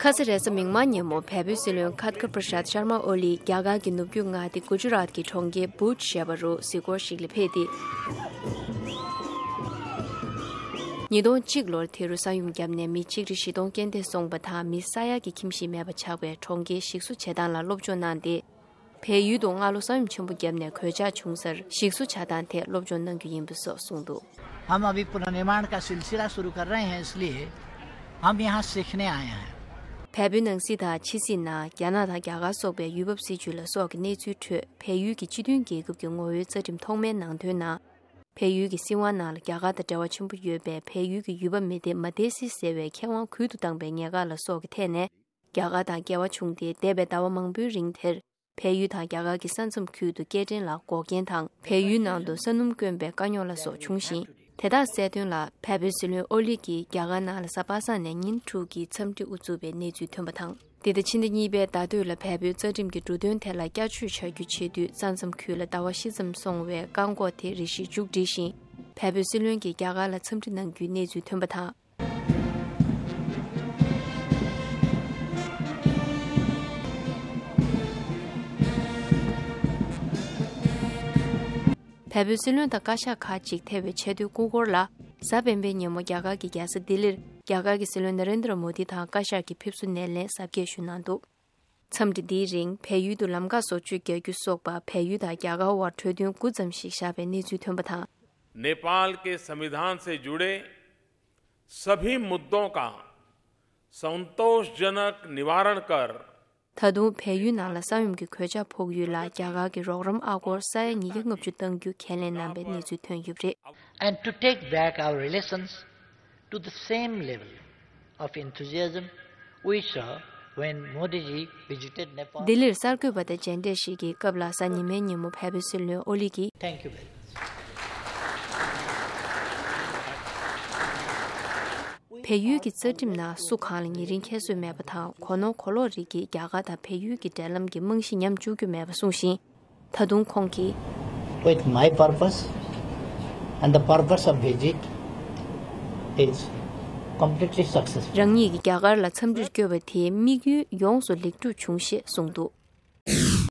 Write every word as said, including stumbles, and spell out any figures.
ཁ་ས་རེས་གཟའ་མིག་དམར་ཉིན་མོ་བལ་པོའི་སྲིད་བློན་ཁ་ཏཀར་པྲ་ཤཱད་ཤར་མ་ཨོ་ལི་རྒྱ་གར་གྱི་ནུབ་རྒྱུད་མངའ་སྡེ་གུ་ཇུ་རཱཏ་གྱི་གྲོང་ཁྱེར་བྷུཇ་ཞེས་པ་རུ་གཟིགས་སྐོར་ཞིག་ལ་ཕེབས་ཏེ། ཉིས་སྟོང་གཅིག་ལོར་དེ་རུ་ས་ཡོམ་བརྒྱབ་ནས་མི་ཆིག་ཁྲི་བཞི་སྟོང་རྐྱེན་འདས་སོང་བ་དང་། མི་ས་ཡ་གི་ཁྱིམ་གཞིས་མེད་པ་ཆགས་པའི་གྲོང་ཁྱེར་ཞིག་གསོ་བྱེད་སྟངས་ལ་སློབ་སྦྱོང་གནང་སྟེ། བལ་ཡུལ་དུ་སྔ་ལོ་ས་ཡོམ་ཆེན་པོ་བརྒྱབ་ནས་གོད་ཆག་བྱུང་སར་ཞིག་གསོ་བྱ་སྟངས་ཐད་སློབ་སྦྱོང་གནང་རྒྱུ་ཡིན་པ་སོགས་གསུངས་འདུག། हम अभी पुनर्निर्माण का सिलसिला शुरू कर रहे हैं, इसलिए हम यहाँ सीखने आए हैं। བལ་པོའི་ནང་སྲིད་དང་ཕྱི་སྲིད་ནང་རྒྱ་ནག་དང་རྒྱ་གར་སོགས་པའི་ཡུལ་བབ་སྲིད་ཇུས་ལ་སོགས་ཀྱི་གནས་ཚུལ་ཁྲོད། བལ་ཡུལ་གྱི་སྤྱི་མཐུན་རྒྱལ་ཁབ་ཀྱི་ངོ་བོའི་རྩ་ཁྲིམས་ཐོག་མའི་ནང་དོན་ནང་། བལ་ཡུལ་གྱི་སྲིད་དབང་ནང་ལ་རྒྱ་གར་དང་འབྲེལ་བ་ཆེན་པོ་ཡོད་པའི་བལ་ཡུལ་གྱི་ཡུལ་པ་མི་སྡེ་མ་སྡེ་སི་ཟེར་བའི་ཁེ་དབང་ཁུལ་དུ་བཏང་པའི་ཉེས་ཁ་ལ་སོགས་ཀྱི་ཐད་ནས། རྒྱ་གར་དང་འགལ་བ་བྱུང་སྟེ། འདས་པའི་ཟླ་བ་མང་པོའི་རིང་དེར། བལ་ཡུལ་དང་རྒྱ་གར་གྱི་ས་མཚམས་ཁུལ་དུ་སྐྱེལ་འདྲེན་ལ་འགོག་རྐྱེན་དང་། བལ་ཡུལ་ནང་དུ་ས་སྣུམ་དཀོན་པའི་དཀའ་རྙོག་ལ་སོགས་བྱུང་ཞིང་། དེ་དག་སེལ་དོན་ལ་བལ་པོའི་སྲིད་བློན་ཨོ་ལི་གིས་རྒྱ་གར་ནང་ལ་གཟའ་པ་སངས་ནས་ཉིན་དྲུག་གི་འཚམས་འདྲི་དབུ་བཙུགས་པའི་གནས་ཚུལ་ཐོན་པ་དང་། འདི་ཟླ་ཕྱི་ཟླ་གཉིས་པའི་ཟླ་སྟོད་ལ་བལ་པོའི་རྩ་ཁྲིམས་ཀྱི་འབྲུ་དོན་ཐད་ལ་བསྐྱར་བཅོས་བྱ་རྒྱུ་བྱེད་དུས། ས་མཚམས་ཁུལ་ལ་ཟླ་བ་བཞི་ཙམ་སོང་བའི་བཀག་འགོག་དེ་རེ་ཞིག་མཇུག་བསྒྲིལ་ཞིང་། བལ་པོའི་སྲིད་བློན་གྱིས་རྒྱ་གར་ལ་འཚམས་འདྲི་གནང་རྒྱུའི་གནས་ཚུལ་ཐོན་པ་དང་། བལ་པོའི་སྲིད་བློན་དང་བཀའ་ཤག་ཁག་ཅིག་ཐེ་བའི་ཆེས་མཐོའི་སྐུ་འཁོར་ལ། གཟའ་སྤེན་པའི་ཉིན་མོ་རྒྱ་གར་གྱི་རྒྱལ་ས་ལྡི་ལིར་རྒྱ་གར་གྱི་སྲིད་བློན་ན་རེན་དྲ་མོ་དི་དང་བཀའ་ཤག་གི་ཕེབས་བསུ་སྣེ་ལེན་གཟབ་རྒྱས་ཞུ་གནང་འདུག། འཚམས་འདྲི་འདིའི་རིང་བལ་ཡུལ་དུ་ལམ་ཁ་བཟོ་བཅོས་རྒྱག་རྒྱུ་སོགས་པ། བལ་ཡུལ་དང་རྒྱ་གར་དབར་གྲོས་མཐུན་དགུ་ཙམ་ཞིག་བཞག་པའི་གནས་ཚུལ་ཐོན་པ་དང་། नेपाल के संविधान से जुड़े सभी मुद्दों का संतोषजनक निवारण कर ད་དུང་བལ་ཡུལ་ནང་ལ་ས་ཡོམ་གྱི་གོད་ཆག་ཕོག་ཡུལ་ལ་རྒྱ་གར་གྱི་རོགས་རམ་ཨ་སྒོར་ས་ཡ་ཉིས་བརྒྱ་ལྔ་བཅུ་གཏང་རྒྱུ་ཁས་ལེན་གནང་པའི་གནས་ཚུལ་ཐོན་ཡོད་པ་རེད། And to take back our relations to the same level of enthusiasm we saw when Modi ji visited Nepal. ལྡི་ལིར་གསར་འགོད་པ་དང་མཇལ་འཕྲད་ཞིག་གི་སྐབས་ལ། གཟའ་ཉི་མའི་ཉིན་མོ་བལ་པོའི་སྲིད་བློན་ཨོ་ལི་གིས། Thank you very much. བལ་ཡུལ་གྱི་རྩ་ཁྲིམས་ནང་སུ་གང་ལ་ཉེ་རིང་ཁྱད་གསོད་མེད་པ་དང་། གོ་ནོར་གོ་ལོག་རིགས་ཀྱིས་རྒྱ་གར་དང་བལ་ཡུལ་གྱི་འབྲེལ་ལམ་གྱི་རྨང་གཞི་ཉམས་བཅུག་རྒྱུ་མེད་པ་གསུངས་ཤིང་། ད་དུང་ཁོང་གིས། With my purpose and the purpose of visit is completely successful. རང་ཉིད་ཀྱིས་རྒྱ་གར་ལ་འཚམས་འདྲིར་བསྐྱོད་པ་དེའི་དམིགས་ཡུལ་ཡོངས་སུ་ལེགས་གྲུབ་བྱུང་ཞེས་གསུངས་འདུག།